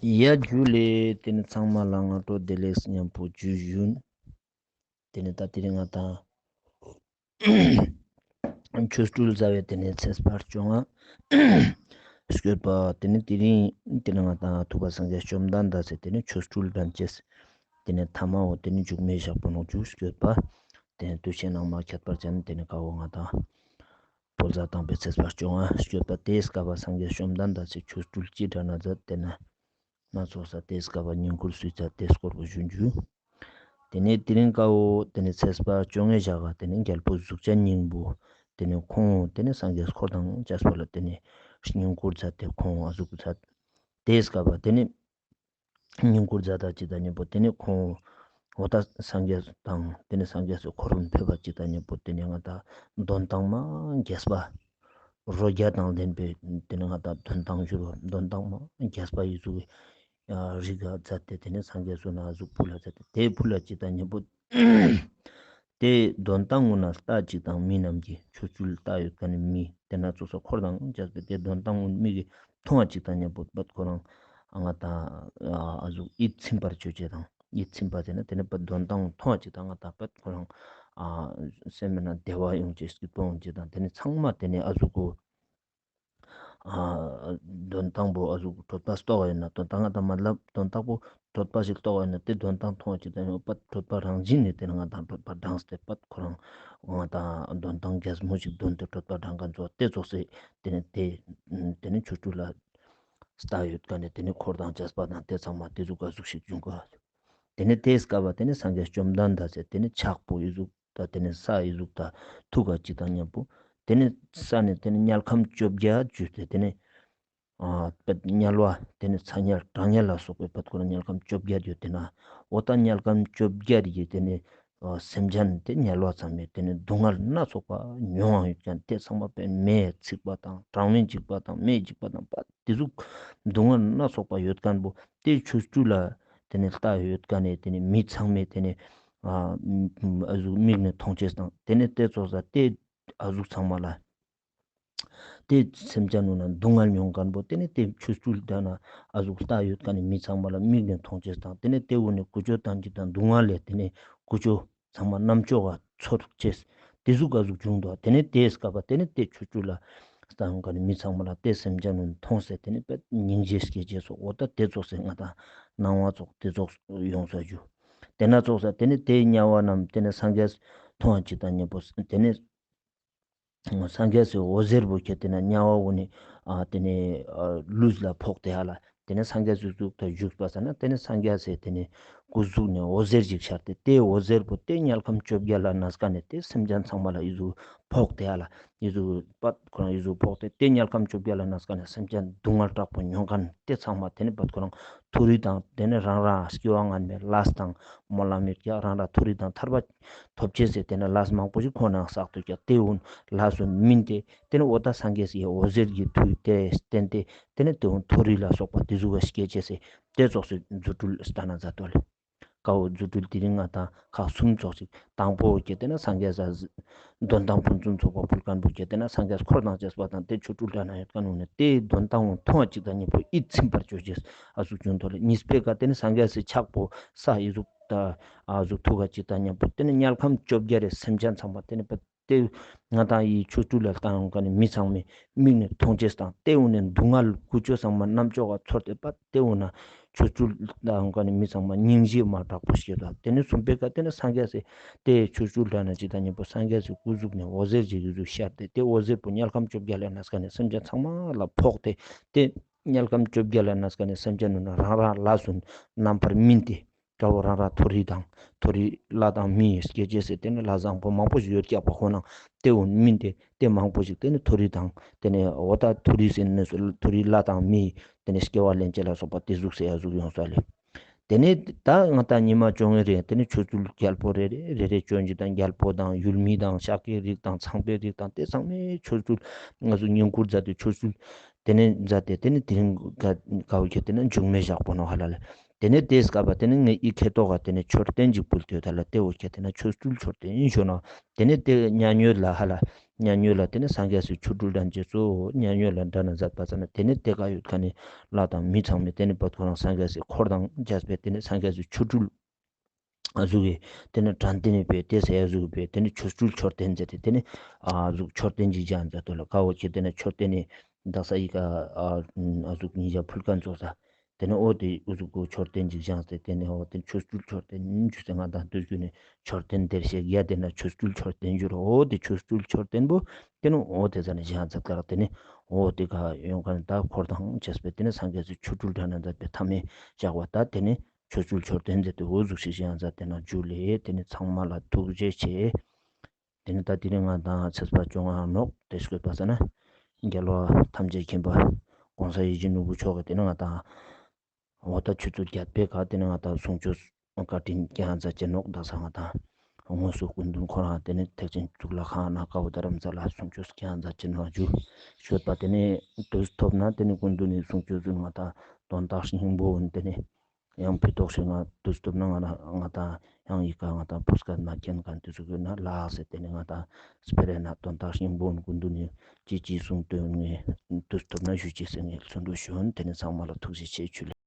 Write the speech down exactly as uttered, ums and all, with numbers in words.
ཡ་ཇུ་ལེ། ཏེ་ནེ་ཚང་མ་ལ་སྔ་དྲོ་བདེ་ལེགས་ཉམ་པོ་ཇུ་ཞུན། ཏེ་ནེ་ད་དེ་རིང་ང་དང་ཆོ་འཕྲུལ་ཟླ་བའི་ཏེ་ནེ་ཚེས་པ་བཅོ་ལྔ་སྐྱོད་པ། ཏེ་ནེ་དེ་རིང་ཏེ་ནེ་ང་དང་ཐུབ་པ་སངས་རྒྱས་བཅོམ་ལྡན་འདས་སི་ཏེ་ནེ་ཆོ་འཕྲུལ་དང་བཅས་ཏེ་ནེ་ཐ་མ་བོ་ཏེ་ནེ་མཇུག་མེ་བཞག་པོ་ནོག་ཇུ་སྐྱོད་པ། ཏེ་ནེ་དུས་ཆེན་ནང་མ་ཁྱད་པར་ཅན་ཏེ་ནེ་ཀ་བོ་ང་དང་བོད་ཟླ་དང་པོའི་ཚེས་པ་བཅོ་ལྔ་སྐྱོད་པ། ཏེའི་སྐབས་པ་སངས་རྒྱས་བཅོམ་ལྡན་འདས་སི་ཆོ་འཕྲུལ་ཅི་འདྲ་ན་མཛད་དེ་ན་སྣ་ཚོགས་ས། ཏེའི་སྐབས་པ་བསྙེན་བཀུར་སུ་ཙ་ཏེ་སྐོར་བོ་ཞུ་ཇུ། ཏེ་ནེ་དེ་རིང་ཀ་བོ་ཏེ་ནེ་ཚེས་པ་བཅོ་ལྔའི་ཞག་ག་ཏེ་ནེ་རྒྱལ་པོ་གཟུགས་ཅན་སྙིང་པོ་ཏེ་ནེ་ཁོང་ཏེ་ནེ་སངས་རྒྱས་འཁོར་དང་བཅས་པ་ལ་ཏེ་ནེ་བསྙེན་བཀུར་མཛད་དེ་ཁོང་ཨ་ཟུག་མཛད། ཏེའི་སྐབས་པ་ཏེ་ནེ་བསྙེན་བཀུར་མཛད་ད་ཅིག་དང་མཉམ་པོ་ཏེ་ནེ་ཁོང་འོ་ད་སངས་རྒྱས་དང་ཏེ་ནེ་སངས་རྒྱས་སི་འཁོར་ལོ་ཕེབས་པ་ཅིག་དང་མཉམ་པོ་ཏེ་ནེ་ང་དང་དོན་དང་མ་རྒྱས་པ་རོ་བརྒྱ་དང་ལྡན་པའི་ཏེ་ནེ་ང་དང་དོན་དང་ཞུ་རོ་དོན་དང་མ་རྒྱས་པ་ཡི་ཟུག་གི་རིགས་ག་མཛད་དེ་ཏེ་ནེ་སངས་རྒྱས་སུ་ན་ཟུག་ཕུལ་ལ་མཛད་དེ་ཏེ་ཕུལ་ལ་ཅིག་དང་མཉམ་པོ་ཏེ་དོན་དང་ངུ་ན་ལྟ་ཅིག་དང་མི་རྣམས་ཀྱི་ཆོ་འཕྲུལ་ལྟ་ཡོད་ཁན་ནི་མི་ཏེ་ན་ཚོགས་ས་འཁོར་དང་བཅས་པའི་ཏེ་དོན་དང་ངུ་མི་གི་མཐོང་བ་ཅིག་དང་མཉམ་པོ་པད་ཁོ་རང་ང་དང་ཨ་ཟུག་ཡིད་ཚིམ་པར་ཅོ་ཅེས་དང་ཡིད་ཚིམ་པ་ཏེ་ནེ་ཏེ་ནེ་པད་དོན་དང་མཐོང་བ་ཅིག་དང་ང་དང་པད་ཁོ་རང་ཨ་སེམས་ན་བདེ་བ་ཡོང་ཅེས་སྐྱིད་པོ་ཡོང་ཅེས་དང་ཏེ་ནེ་ཚང་མ་ཏེ་ནེ་ཨ་ཟུག་གོ་ཨ་དོན་དང་པོ་ཨ་ཟུག་གྲོད་པ་ལྟོགས་ཡོད་ན་དོན་དང་ང་དང་མ་ལབ་དོན་དག་པོ་གྲོད་པ་ཞིག་ལྟོགས་ཡོད་ན་ཏེ་དོན་དང་མཐོང་བ་ཅིག་དང་པད་གྲོད་པ་རང་བཞིན་ནེ་ཏེ་ནེ་ང་དང་གྲོད་པ་འགྲངས་ཏེ་པད་ཁོ་རང་ང་དང་དོན་དང་རྒྱལ་མོ་ཞིག་དོན་ཏེ་གྲོད་པ་འགྲངས་ཁན་ཚོ་ཏེ་ཚོགས་སེ་ཏེ་ནེ་ཏེ་ཏེ་ནེ་ཆོ་འཕྲུལ་ལ་ལྟ་ཡོད་ཁན་ནི་ཏེ་ནེ་འཁོར་དང་བཅས་པ་དང་ཏེ་ཚང་མ་ཏེ་ཟུག་ག་ཟུག་ཞིག་བྱུང་ག། ཏེ་ནེ་ཏེའི་སྐབས་པ་ཏེ་ནེ་སངས་རྒྱས་བཅོམ་ལྡན་འདས་སི་ཏེ་ནེ་ཕྱག་པོ་ཡི་ཟུག་ད་ཏེ་ནེ་ས་ཡི་ཟུག་ད་ཐུག་ག་ཅིག་དང་མཉམ་པོ་ཏེ་ནེ་ས་ནེ་ཏེ་ནེ་དམྱལ་ཁམས་བཅོ་བརྒྱད་ཞུས་ཏེ་ཏེ་ནེ་ཨ་དམྱལ་བ་ཏེ་ནེ་ཚ་དམྱལ་གྲང་དམྱལ་ལ་སོགས་པའི་པད་ཁོ་རང་དམྱལ་ཁམས་བཅོ་བརྒྱད་ཡོད་ཏེ་ན་འོ་ད་དམྱལ་ཁམས་བཅོ་བརྒྱད་ཡི་ཏེ་ནེ་ཨ་སེམས་ཅན་ཏེ་དམྱལ་བ་ཚང་མའི་ཏེ་ནེ་སྡུག་བསྔལ་སྣ་ཚོགས་པ་མྱོང་བ་ཡོད་ཀྱང་ཏེ་ཚང་མ་པའི་མེས་ཚིག་པ་དང་གྲང་བའི་འཇིགས་པ་དང་མེས་འཇིགས་པ་དང་པ་ཏེ་ཟུག་སྡུག་བསྔལ་སྣ་ཚོགས་པ་ཡོད་ཁན་པོ་ཏེ་ཆོ་འཕྲུལ་ལ་ཏེ་ནེ་ལྟ་ཡོད་ཁན་ནི་ཏེ་ནེ་མི་ཚང་མའི་ཏེ་ནེ་ཨ་ཨ་ཟུག་མིག་ནེ་མཐོང་ཅེས་དང་ཏེ་ནེ་ཏེ་ཚོགས་ས་ཏེ་ཨ་ཟུག་ཚང་མ་ལ་ཏེ་སེམས་ཅན་ནུ་ན་སྡུག་བསྔལ་མྱོང་ཁན་པོ་ཏེ་ནེ་ཏེ་ཆོ་འཕྲུལ་ལྟ་ན་ཨ་ཟུག་ལྟ་ཡོད་ཁན་ནི་མི་ཚང་མ་ལ་མིག་ནེ་མཐོང་ཅེས་དང་ཏེ་ནེ་ཏེ་འུ་ནེ་ཀུ་ཅོ་དང་ཅིག་དང་སྡུག་བསྔལ་ལས་ཏེ་ནེ་ཀུ་ཅོ་ཚང་མ་རྣམ་ཅོག་ག་ཚོར་ཅེས་ཏེ་ཟུག་ག་ཟུག་བྱུང་འདུག། ཏེ་ནེ་ཏེའི་སྐབས་པ་ཏེ་ནེ་ཏེ་ཆོ་འཕྲུལ་ལ་ལྟ་ཡོང་ཁན་ནི་མི་ཚང་མ་ལ་ཏེ་སེམས་ཅན་ནུ་མཐོང་སེ་ཏེ་ནེ་པད་སྙིང་རྗེ་སྐྱེ་ཅེས་སོགས་འོ་ད་ཏེ་ཚོགས་སེ་ང་དང་སྣང་བ་ཚོགས་ཏེ་ཚོགས་ཡོང་ས་ཞུ། ཏེ་ན་ཚོགས་ས་ཏེ་ནེ་ཏེ་དམྱལ་བ་རྣམས་ཏེ་ནེ་སངས་རྒྱས་མཐོང་བ་ཅིག་དང་མཉམ་པོ་ཏེ་ནེ་སངས་རྒྱས་སི་འོད་ཟེར་པོ་ཁྱེར་ཏེ་ན་དམྱལ་བ་འུ་ནེ་ཨ་ཏེ་ནེ་ཨ་ལུས་ལ་ཕོག་སྟེ་ཧ་ལ། ཏེ་ནེ་སངས་རྒྱས་སི་གཟུགས་ལ་བཞུགས་པ་ས་ན་ཏེ་ནེ་སངས་རྒྱས་སི་ཏེ་ནེ་སྐུ་གཟུགས་ནེ་འོད་ཟེར་ཞིག་ཤར་ཏེ་ཏེ་འོད་ཟེར་པོ་ཏེ་དམྱལ་ཁམས་བཅོ་བརྒྱད་ལ་གནས་ཁན་ནི་ཏེ་སེམས་ཅན་ཚང་མ་ལ་ཡི་ཟུག་ཕོག་སྟེ་ཧ་ལ་ཡི་ཟུག་པད་ཁོ་རང་ཡི་ཟུག་ཕོག་སྟེ་ཏེ་དམྱལ་ཁམས་བཅོ་བརྒྱད་ལ་གནས་ཁན་ནི་སེམས་ཅན་སྡུག་བསྔལ་དྲག་པོ་མྱོང་ཁན་ཏེ་ཚང་མ་ཏེ་ནེ་པད་ཁོ་རང་མཐོ་རིས་དང་ཏེ་ནེ་རང་རང་སྐྱེ་བ་སྔ་མའི་ལས་དང་སྨོན་ལམ་ཡོད་ཀྱང་རང་རང་མཐོ་རིས་དང་ཐར་པ་ཐོབ་ཅེས་སི་ཏེ་ནེ་ལས་མང་པོ་ཞིག་ཁོ་ན་བསགས་འདུག་ཀྱང་ཏེ་འུ་ལས་སུ་སྨིན་ཏེ་ཏེ་ནེ་འོ་ད་སངས་རྒྱས་སི་འོད་ཟེར་གྱི་མཐུ་ཏེ་བརྟེན་ཏེ་ཏེ་ནེ་ཏེ་འུ་མཐོ་རིས་ལ་སོགས་པ་ཏེ་ཟུག་ག་སྐྱེ་ཅེས་སི་ཏེ་ཚོགས་སི་རྫུ་འཕྲུལ་ལྟ་ན་མཛད་དོ་ལེ། ཀ་བོ་རྫུ་འཕྲུལ་དེ་རིང་ང་དང་ཁག་གསུམ་ཚོགས་ཤིག། དང་པོ་ཁྱེར་ཏེ་ན་སངས་རྒྱས་ས་དོན་དང་ཕུན་སུམ་ཚོགས་པ་ཕུལ་ཁན་པོ་ཁྱེར་ཏེ་ན་སངས་རྒྱས་འཁོར་དང་བཅས་པ་དང་ཏེ་ཆོ་འཕྲུལ་ལྟ་ན་ཡོད་ཁན་འུ་ནེ་ཏེ་དོན་དང་མཐོང་བ་ཅིག་དང་མཉམ་པོ་ཡིད་ཚིམ་པར་ཅོ་ཅེས་ཨ་ཟུག་བྱུང་དོ་ལེ། གཉིས་པའི་ཀ་ཏེ་ནེ་སངས་རྒྱས་སི་ཕྱག་པོ་ས་ཡི་ཟུག་ད་ཨ་ཟུག་ཐུག་ག་ཅིག་དང་མཉམ་པོ་ཏེ་ནེ་དམྱལ་ཁམས་བཅོ་བརྒྱད་རེ་སེམས་ཅན་ཚང་མ་ཏེ་ནེ་པ་ཏེ་ང་དང་ཡི་ཆོ་འཕྲུལ་ལ་ལྟ་ཡོང་ཁན་ནི་མི་ཚང་མའི་མིག་ནེ་མཐོང་ཅེས་དང་ཏེ་འུ་ནེ་སྡུག་བསྔལ་ཀུ་ཅོ་ཚང་མ་རྣམ་ཅོག་ག་ཚོར་ཏེ་པ་ཏེ་འུ་ན་ཆོ་འཕྲུལ་ལྟ་ཡོང་ཁན་ནི་མི་ཚང་མ་སྙིང་རྗེ་མ་དྲག་པོ་སྐྱེ་དོ། ཏེ་ནེ་གསུམ་པའི་ཀ་ཏེ་ནེ་སངས་རྒྱས་སི་ཏེ་ཆོ་འཕྲུལ་ལྟ་ན་ཅིག་དང་མཉམ་པོ་སངས་རྒྱས་སི་སྐུ་གཟུགས་ནེ་འོད་ཟེར་ཅིག་ཡི་ཟུག་ཤར་ཏེ་ཏེ་འོད་ཟེར་པོ་དམྱལ་ཁམས་བཅོ་བརྒྱད་ལ་གནས་ཁན་ནི་སེམས་ཅན་ཚང་མ་ལ་ཕོག་སྟེ་ཏེ་དམྱལ་ཁམས་བཅོ་བརྒྱད་ལ་གནས་ཁན་ནི་སེམས་ཅན་འུ་ན་རང་རང་ལས་སུ་རྣམ་པར་སྨིན་ཏེ། ཀ་བོ་རང་རང་མཐོ་རིས་དང་མཐོ་རིས་ལྷ་དང་མིའི་སྐྱེ་ཅེས་སི་ཏེ་ནེ་ལྷ་བཟང་པོ་མང་པོ་ཞིག་ཡོད་ཀྱག་པ་ཁོ་ན་ཏེ་འུ་སྨིན་ཏེ་ཏེ་མང་པོ་ཞིག་ཏེ་ནེ་མཐོ་རིས་དང་ཏེ་ནེ་འོ་ད་མཐོ་རིས་ཟེར་ནེ་མཐོ་རིས་ལྷ་དང་མིའི་ཏེ་ནེ་སྐྱེ་བ་ལེན་ཅེས་ལ་སོགས་པ་ཏེ་ཟུག་སེ་ཡ་ཟུག་ཡོང་ས་ལེ། ཏེ་ནེ་ད་ང་དང་ཉི་མ་བཅོ་ལྔའི་རིང་ཏེ་ནེ་ཆོ་འཕྲུལ་རྒྱལ་པོ་རེ་རེ་རེ་རེ་བཅོ་ལྔ་དང་རྒྱལ་པོ་དང་ཡུལ་མི་དང་ཤཱཀྱའི་རིགས་དང་ཚངས་པའི་རིགས་དང་ཏེ་ཚང་མའི་ཆོ་འཕྲུལ་ང་ཚོ་བསྙེན་བཀུར་མཛད་དེ་ཆོ་འཕྲུལ་ཏེ་ནེ་མཛད་དེ་ཏེ་ནེ་དེ་རིང་ཀ་བོ་ཁྱེར་ཏེ་ན་མཇུག་མེ་བཞག་པོ་ནོག་ཧ་ལ་ལེ། ཏེ་ནེ་ཏེའི་སྐབས་པ་ཏེ་ནེ་ངའི་ཁེ་ཏོག་ག་ཏེ་ནེ་མཆོད་རྟེན་ཅིག་ཕུལ་ཏེ་ཡོད་ད་ལ། ཏེ་བོ་ཁྱེར་ཏེ་ན་ཆོ་འཕྲུལ་མཆོད་རྟེན་ཞུ་ནོག། ཏེ་ནེ་ཏེ་མཉན་ཡོད་ལ་ཧ་ལ་མཉན་ཡོད་ལ་ཏེ་ནེ་སངས་རྒྱས་སི་ཆོ་འཕྲུལ་དང་རྗེས་སུ་མཉན་ཡོད་ལ་འདྲ་ན་མཛད་པ་ཙ་ན། ཏེ་ནེ་ཏེ་ཀ་ཡོད་ཁན་ནི་ལྷ་དང་མི་ཚང་མས་ཏེ་ནེ་བོད་ཁོ་རང་སངས་རྒྱས་སི་འཁོར་དང་བཅས་པའི་ཏེ་ནེ་སངས་རྒྱས་སི་ཆོ་འཕྲུལ་ཨ་ཟུག་གི་ཏེ་ནེ་དྲན་རྟེན་ནི་པའི་ཏེ་ཟེར་ཡ་ཟུག་གི་པའི་ཏེ་ནེ་ཆོ་འཕྲུལ་མཆོད་རྟེན་ཟེར་ཏེ་ཏེ་ནེ་ཨ་ཟུག་མཆོད་རྟེན་ཅིག་བཞེངས་མཛད་དོ་ལ། ཀ་བོ་ཁྱེར་ཏེ་ན་མཆོད་རྟེན་ནི་དག་ས་ཡི་ཀ་ཨ་ཟུག་ཉིས་བརྒྱ་ཕུལ་ཁན་ཙོགས་ས། ཏེ་ནེ་འོ་ཏེ་འུ་ཟུག་གི་མཆོད་རྟེན་ཅིག་བཞེངས་ཏེ་ཏེ་ནེ་འོ་ཏེ་ཆོ་འཕྲུལ་མཆོད་རྟེན་ཞུས་ཏེ་ང་དང་དུས་རྒྱུན་ནི་མཆོད་རྟེན་དེར་ཞེས་རྒྱ་དེ་ན་ཆོ་འཕྲུལ་མཆོད་རྟེན་ཞུ་རོ། འོ་ཏེ་ཆོ་འཕྲུལ་མཆོད་རྟེན་པོ་ཏེ་ནེ་འོ་ཏེ་ཟ་ནེ་བཞེངས་མཛད་ཀ་རག། ཏེ་ནེ་འོ་ཏེ་ཀ་ཡོང་ཁན་ད་འཁོར་དང་བཅས་པའི་ཏེ་ནེ་སངས་རྒྱས་སི་ཆོ་འཕྲུལ་དྲན་ན་མཛད་པའི་མཐའ་མའི་ཞག་པ་ད་ཏེ་ནེ་ཆོ་འཕྲུལ་མཆོད་རྟེན་ཟེར་ཏེ་འོ་ཟུག་ཞིག་བཞེངས་མཛད་དེ་ན་འཇུ་ལེ། ཏེ་ནེ་ཚང་མ་ལ་ཐུགས་རྗེ་ཆེ། ཏེ་ནེ་ད་དེ་རིང་ང་དང་ཚེས་པ་བཅོ་ལྔ་ནོག། ཏེ་སྐོར་པ་ས་ན་རྒྱལ་བ་ཐམས་ཅད་མཁྱེན་པ་གོང་ས་ཡིད་བཞིན་ནོར་བུ་མཆོག་གི་ཏེ་ནེ་ང་དང་འོ་ད་ཆུ་ཚོད་བརྒྱད་པའི་ཁ་ཏེ་ནེ་ང་དང་གསུང་ཆོས་བཀའ་དྲིན་སྐྱོང་མཛད་ཅེས་ནོག། དག་ས་ང་དང་དངོས་སུ་སྐུ་མདུན་ཁོ་རང་ཏེ་ནེ་ཐེག་ཆེན་གཙུག་ལག་ཁང་ན་ཀ་བོ་རྡ་རམ་ས་ལ་གསུང་ཆོས་སྐྱོང་མཛད་ཅེས་ནོག་ཞུ། ཞུས་པ་ཏེ་ནེ་དུས་ཐོབ་ན་ཏེ་ནེ་སྐུ་མདུན་ནི་གསུང་ཆོས་ཟུན་ང་དང་དོན་དག་སྙིང་པོ་འོན་ཏེ་ནེ་ཡང་ཕི་ཏོག་ཤིག་ང་དུས་ཐོབ་ན་ང་ང་དང་ཡང་ཡི་ཀ་ང་དང་ཕུས་ཀ་ན་མཁྱེན་ཁན་ཏེ་ཟུག་ཡོད་ན་ལགས་ཟེར་ཏེ་ནེ་ང་དང་སྤེ་ར་ན་དོན་དག་སྙིང་པོ་འོན་སྐུ་མདུན་ནི་ཅི་ཅི་གསུང་དོན་ངེ་དུས་ཐོབ་ན་ཞུ་ཅེས་ཟེར་ངེ་གསུང་འདོད་ཞུ་འོན། ཏེ་ནེ་ཚང་མ་ལ་ཐུགས་རྗེ་ཆེ་ཞུ་ལེ།